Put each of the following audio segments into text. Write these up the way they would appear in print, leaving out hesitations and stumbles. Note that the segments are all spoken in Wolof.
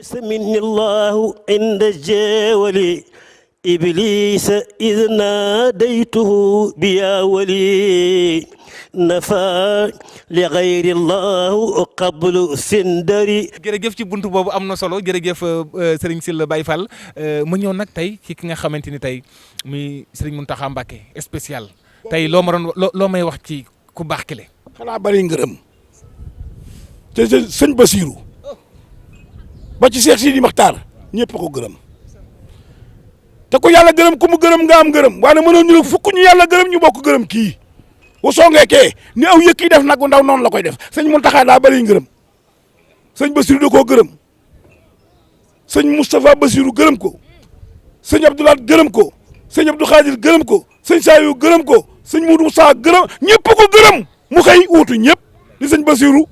سمني الله عند الجاولي إبليس إذ ناديته بيا ولي نفى لغير الله قبل سندري. jërëjëf ci buntu boobu am na solo jërëjëf Serigne Sylla Baye Fall mu ñëw nag tey ci ki nga xamante ni tey muy Serigne Mountakha Mbacké spécial tey loo ma doon loo may wax ci ku baax ki le. xanaa bari ngërëm te sëñ Bassirou ba ci Cheikh Sidi Makhtar ñëpp ko gërëm te ku yàlla gërëm ku mu gërëm nga am gërëm waaye mënoon ñu fukk ñu yàlla gërëm ñu bokk gërëm kii bu songee kee ni aw yëkk yi def nag bu ndaw noonu la koy def sëñ Mountakha daa bari ngërëm sëñ Bassirou da koo gërëm sëñ Moustapha Bassirou gërëm ko sëñ Abdoulaye gërëm ko sëñ Abdou Khadir gërëm ko sëñ Saliou gërëm ko sëñ Moudou Moussa gërëm ñëpp ko gërëm mu xëy uutu ñëpp di sëñ Bassirou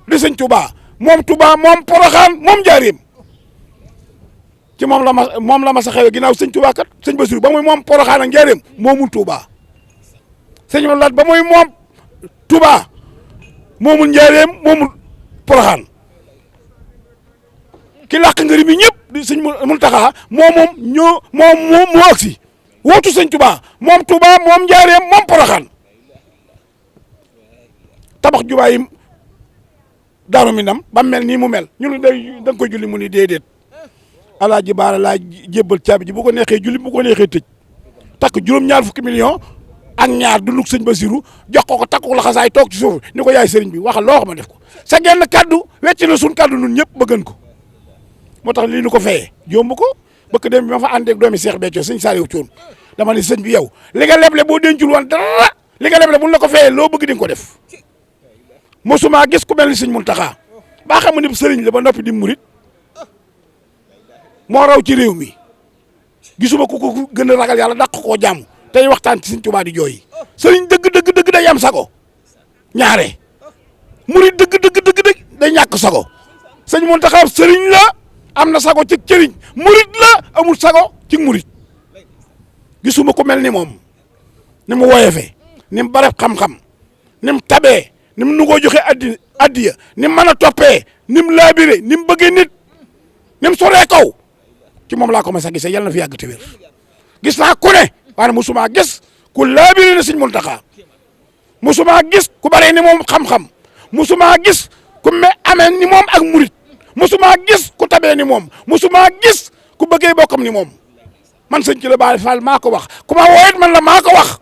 di sëñ Touba moom Touba moom Porokhane moom Njaaréem ci moom la ma sa xewe ginnaaw sëñ Touba kat sëñ Bassirou ba muy moom Porokhane ak Njaaréem moomul Touba sëñ Abdoulaye ba muy moom Touba moomul Njaaréem moomul Porokhane ki làq ngëri mi ñëpp di sëñ Mountakha moo agsi wootu sëñ Touba moom Touba moom Njaaréem moom Porokhane tabax jumaa yi Daaru Minam ba mel nii mu mel ñu da nga koy julli mu ni déedéet Alaaji Baara laa jébbal caabi ji bu ko neexee julli bu ko neexee tëj takk juróom-ñaar fukki million ak ñaar dunduk sëñ Bassirou jox ko takk ko la xasaay toog ci suuf ni ko yaay sëriñ bi waxal loo xam ma def ko sa genn kaddu wecc na suñ kaddu nun ñëpp bëggan ko moo tax lii nu ko fayee yomb ko bëkk dem bi ma fa àndeeg doomi Cheikh Béthio sëñ Saliou Thioune dama ni sëñ bi yow li nga leble boo dencul woon dara li nga leble buñ la ko fayee loo bëgg di nga ko def mosuma gis ku mel ni sëñ Mountakha baa xam ne sëriñ la ba noppi di murit moo raw ci réew mi gisuma ku ko gën a ragal yàlla dàq koo jàmm tey waxtaan ci sëñ Tuubaa di jooy sëriñ dëgg day am sago ñaare murit dëgg day ñàkk sago sëñ Mountakha sëriñ la am na sago ci cëriñ murit la amul sago ci murit gisuma ku mel ni moom ni mu woyefe ni mu bare xam-xam ni mu tabee ni mu nungoo joxe addiya ni mu mën a toppee ni mu laabire ni mu bëggee nit ni mu soree kaw ci moom laa ko mas a gisee yàlla na fi yàgg te wér gis naa ku ne waaye musuma gis ku laabire ne sëñ Mountakha musuma gis ku bare ni moom xam-xam musuma gis ku amee ni moom ak murit musuma gis ku tabee ni moom musuma gis ku bëggee bokkam ni moom man sëñ Sylla Baye Fall maa ko wax ku ma wooyet man la maa ko wax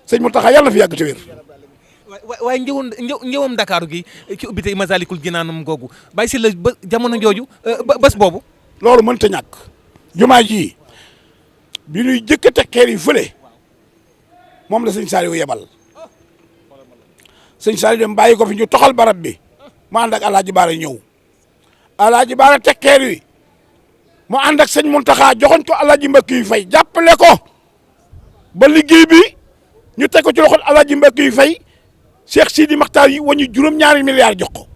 sëñ Mountakha yàlla na fi yàgg te wér waaye njëwam Dakar gi ci ubbite Masalikul Jinaanam googu Baye Sylla ba jamono jooju bés boobu. loolu mënta ñàkk jumaa ji bi ñuy jëkk a teg xeer yi fële moom la sëñ Saliou yebal sëñ Saliou dem bàyyi ko fi ñu toxal barab bi mu ànd ak Alaaji Baara ñëw Alaaji Baara teg xeer yi mu ànd ak sëñ Mountakha joxoon ko Alaaji Mbakki yu fay jàppale ko ba liggéey bi ñu teg ko ci loxol Alaaji Mbakki yu fay Cheikh Sidi Makhtar yi wañu juróom-ñaari milliards jox ko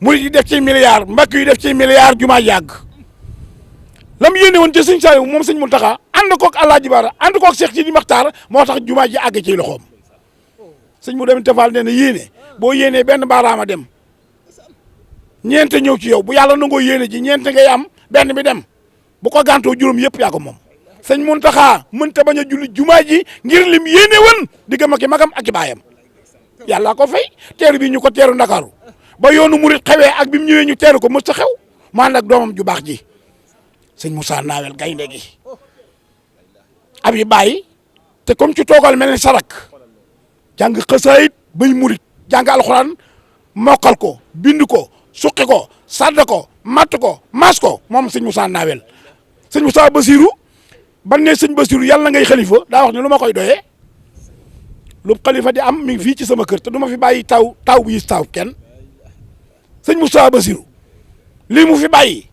murid yi def ci milliards Mbakki yi def ci milliards jumaa yàgg lam yéene woon ci sëñ Saliou moom sëñ Mountakha ànd koog Alaaji Baara ànd koog Cheikh Sidi Makhtar moo tax jumaa ji àgg ci loxoom sëñ mu dem tefal nee na yéene boo yéenee benn baaraama dem ñeent ñëw ci yow bu yàlla nangoo yéene ji ñeent ngay am benn bi dem bu ko gàntoo juróom yëpp yaa ko moom sëñ Mountakha mënta bañ a julli jumaa ji ngir lim yéene woon diggam ak i magam ak i baayam yàlla ko fay teeru bi ñu ko teeru Ndakaaru ba yoonu murit xewee ak bi mu ñëwee ñu teeru ko mës ta xew maan ak doomam ju baax ji sëñ Moussa Nawel gaynde gi ab yi bàyyi te comme ci toogal mel ni sarak jàng xasaayit bay murit jàng alxuraan mokkal ko bind ko suqi ko sadd ko matt ko maas ko moom sëñ Moussa Nawel sëñ Moussa Bassirou ban ne sëñ Bassirou yàlla na ngay xalifa daa wax ne lu ma koy doyee lu xalifa di am mi ngi fii ci sama kër te du ma fi bàyyi taw bu yis taw kenn sëñ Moussa Bassirou lii mu fi bàyyi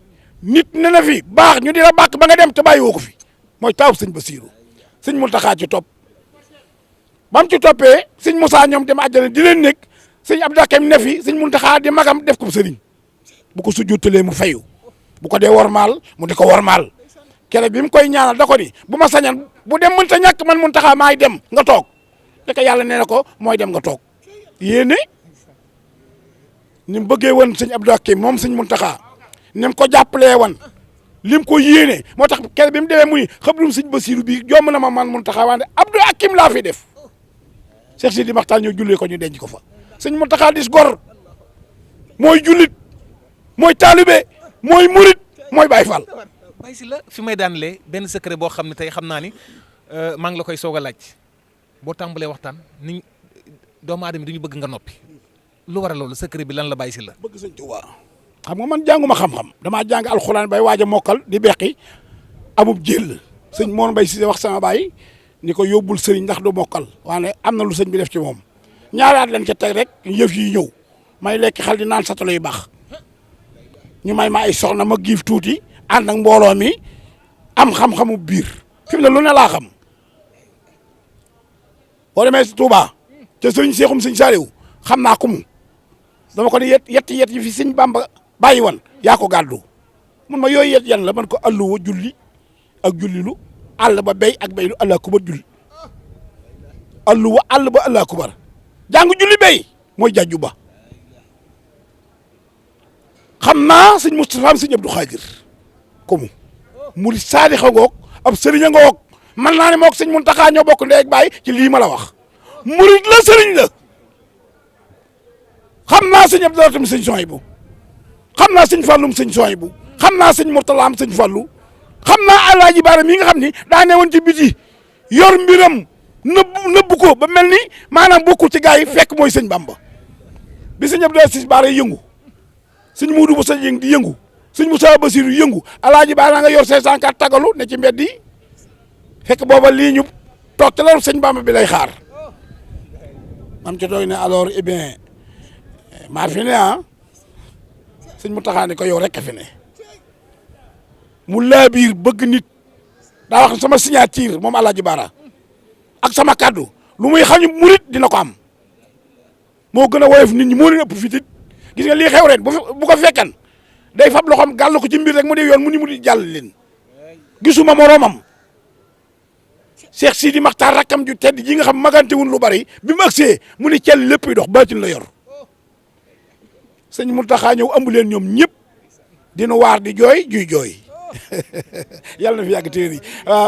nit ne na fi baax ñu di la bàkk ba nga dem te bàyyi woo ko fi mooy taw sëñ Bassirou sëñ Mountakha ci topp bam ci toppee sëñ Moussa ñoom dem àjjana di leen nekk sëñ Abdou Hakim ne fi sëñ Mountakha di magam def ko sëriñ bu ko sujjutalee mu fayu bu ko dee wormaal mu di ko wormaal kere bi mu koy ñaanal da ko ni bu ma sañan bu dem mënta ñàkk man Mountakha maay dem nga toog te yàlla nee na ko mooy dem nga toog yéene ni mu bëggee woon sëñ Abdou Hakim moom sëñ Muntaxa ni mu ko jàppalee woon lim ko yéene moo tax kenn bi mu demee mu ni xablum sëñ Basiru bi jomm na ma man Muntaxa wante Abdou Hakim laa fi def Cheikh Sidi Maxtaar ñoo jullee ko ñu denc ko fa sëñ Muntaxa dis gor mooy jullit mooy taalibe mooy murit mooy Baay Faal. Baye Sylla fi may daanlee benn secret boo xam ne tey xam naa ni maa ngi la koy soog a laaj boo tàmbalee waxtaan ni doomu aadama duñu bëgg nga noppi lu war a loolu secret bi lan la Baye Sylla. bëgg sëñ Tuubaa xam nga man jànguma xam-xam damaa jàng alxuraan bay waaj a mokkal di beqi amub jël sëñ Mor Mbaye Cissé wax sama baay ni ko yóbbul sëriñ ndax du mokkal waane am na lu sëñ bi def ci moom ñaari at lañ ca teg rek yëf yi ñëw may lekk xel di naan satalo yu baax ñu may ma ay soxna ma giif tuuti ànd ak mbooloo mi am xam-xamu biir fi mu ne lu ne laa xam boo demee Touba ca sëriñ Seexum sëñ Saaliw xam naa ko mu dama ko ni yett yi fi sëñ Bamba bàyyi woon yaa ko gàddu mun ma yooyu yet yan la man ko alluwa julli ak jullilu àll ba béy ak béylu allah kubar julli alluwa àll ba allah kubar jàng julli béy mooy jàjju ba xam naa sëñ Moustapha am sëñ Abdou Khadir ko mu murid saadix a ngoog ab sëriñ a ngoog man naa ne moog sëñ Muntaxa ñoo bokk ndey ak baay ci lii ma la wax murid la sëriñ la xam naa sëñ Abdou Lahat sëñ Souhaïbou xam naa sëñ Fallum sëñ Souhaïbou xam naa sëñ Mourtala am sëñ Fallu xam naa Alaaji Baara mi nga xam ni daa ne woon ci biti yor mbiram nëbb ko ba mel ni maanaam bokkul ci gaa yi fekk mooy sëñ Bamba bi sëñ Abdou Aziz Baara yëngu sëñ Muudu Musa Jeng di yëngu sëñ Musaa Basiru yëngu Alaaji Baara nga yor 504 tagalu ne ci mbedd yi fekk booba lii ñu toog te loolu sëñ Bamba bi lay xaar man ci doy ne alors eh bien maa fi ne sëñ Muntaxa ne ko yow rek a fi ne mu laabiir bëgg nit daa wax sama signature moom Alaaji Baara ak sama kaddu lu muy xañu murit dina ko am moo gën a woyof nit ñi moo leen ëpp fitit gis nga lii xew ren bu ko fekkan day fab loxoom gàll ko ci mbir rek mu dee yoon mu di jàll leen gisuma moroomam Cheikh Sidi Maxtaar rakkam ju tedd ji nga xam magante wun lu bari bi mu agsee mu ni cell lépp dox baatin la yor sëñ Muntaxa ñëw ambu leen ñoom ñëpp dina waar di jooy juy jooy yàlla na fi yàgg téer yi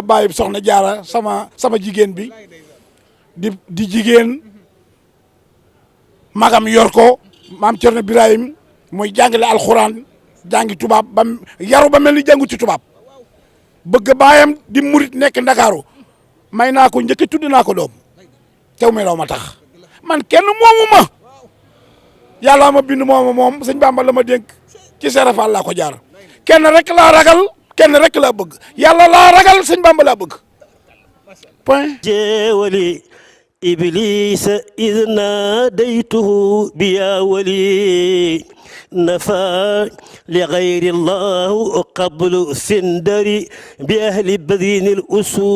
bàyyi soxna jaara sama jigéen bi di jigéen magam yor ko maam Cerno Birahim mooy jàngale alxuraan jàngi tubaab ba yaru ba mel ni jàngu ci tubaab bëgg baayam di murit nekk ndakaaru may naa ko njëkk tudd naa ko doom tew me raw ma tax man kenn moomu ma yàlla ma bind moom sëñ Bamba la ma dénk ci serafal laa ko jaar kenn rek laa ragal kenn rek laa bëgg yàlla laa ragal sëñ Bamba laa bëgg point jeewali iblisa id naadaytuhu biya wali nafa li gayri llahu qablu sindari bi ahli badini l usul